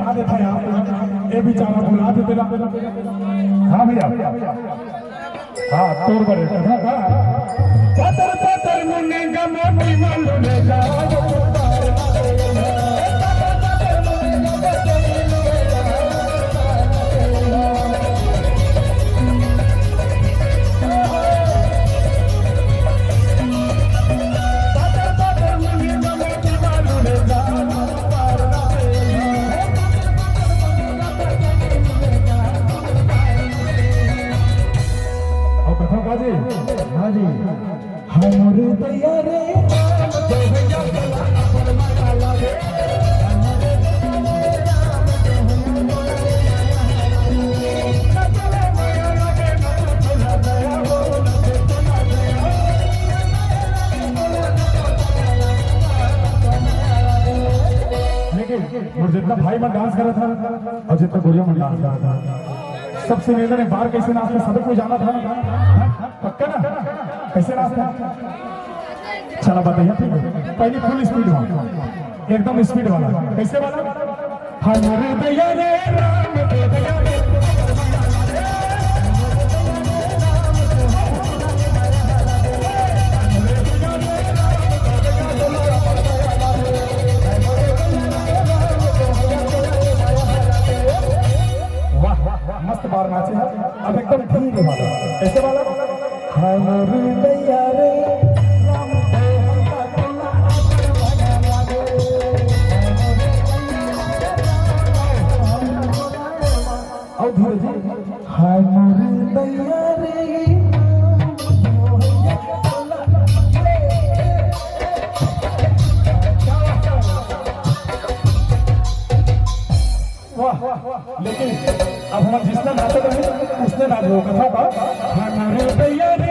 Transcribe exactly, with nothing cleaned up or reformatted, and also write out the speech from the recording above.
आ देता है आप, ये बेचारा बुला देते ना। हाँ भैया, हाँ, तोर बरे। पतर पतर मुने का मोती मालू ले जा। और कथा का जी? हाँ जी। हमर दैया रे। लेकिन मोर जितना भाई मन डांस करत हे और जितना गुड़िया मन डांस करत हे, सबसे निवेदन हे, बाहर कैसे नाचथे, सब कोई जानत हे, पक्का ना? कैसे नाचथे? चला बताइए, ठीक है। पहली फुल स्पीड में, एकदम स्पीड वाला। कैसे वाला? हमर दैया रे राम के दैया रे। वाह, वाह, वाह, मस्त बार नाचे हे। अब एकदम धीरे वाला। कैसे वाला? हमर दैया रे राम। और धीरे जी। हमर दैया रे। वाह, लेकिन अब हम जिसने नाचे नहीं, उसने ना जो कथा का। हमर दैया रे।